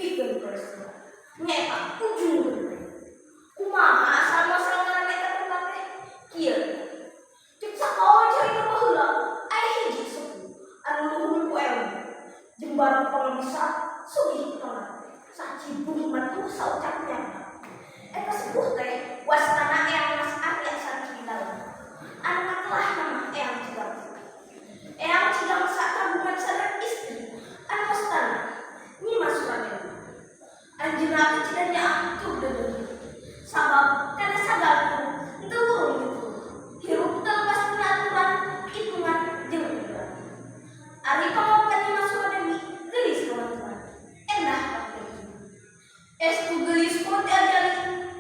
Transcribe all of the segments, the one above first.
Pikeun kolesterol. Nyaeta ujung genteng. Kumaha asal muasal ngaran eta tempat teh? Kieu. Cek sakaol carita baheula, aya hiji sepuh anu luhur ku elmu. Jembar ku pangabisa, sugih ku pangarti. Saciduh matuh saucap nyata. Eta sepuh teh wastana Eyang Mas Arya Sancing Dalem. Anu katelah nama Eyang Cigangsa. Eyang Cigangsa kagungan sareng istri anu wastana Nyimas Suradewi. Anjeunna kecil nyaah tur deudeuh. Sabab kana sagala henteu wurung kitu. Hirup teu lepas tina aturan, hitungan jeung ukuran. Ari pamaokan Nyimas Suradewi geulis kawantuan. Endah papireun. Estu geulis komo ti ajali,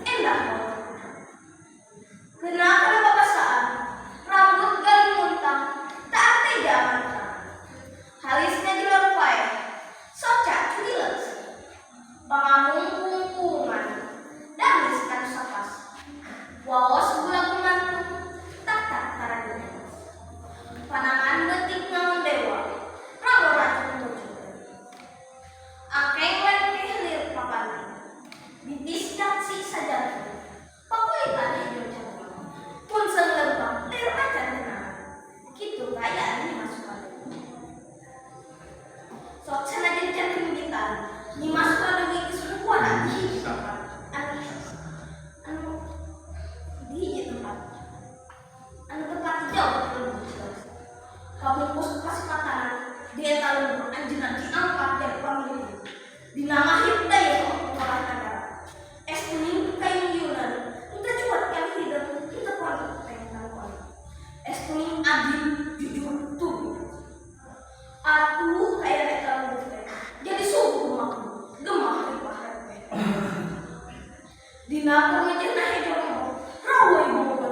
endah wawatuna. Keuna kana babasaan, rambut galing muntang, teu arteja mantra. Halis ngajilor paeh, soca cuileut. Pangamung kungkungan, damis kanu sapas. Waos gula gumantung, tak-tak tara dilepas. Panangan beutik ngangondewa, rangora teu. Angkeng lengkeh lir papanting, bitis gangsi sajantung, pakulitan hejo cantik. Punseung lempang lir acan kenalan. Kitu kaayaan Nyimas Suradewi. Sok sanajan can mimitan, Nyimas Suradewi geus mukuana di hiji tempat. Anu di hiji tempat. Anu tepat jauh ti lembur Cigangsa. Kabungkus kasipatana di eta lembur anjeunna diangkat jadi pamimpin. Dina ngahip dayeuh ngolah nagara. Estu ning kayungayunan henteu cuat kana hideung, henteu panteng kana kuali. Estu ning adil.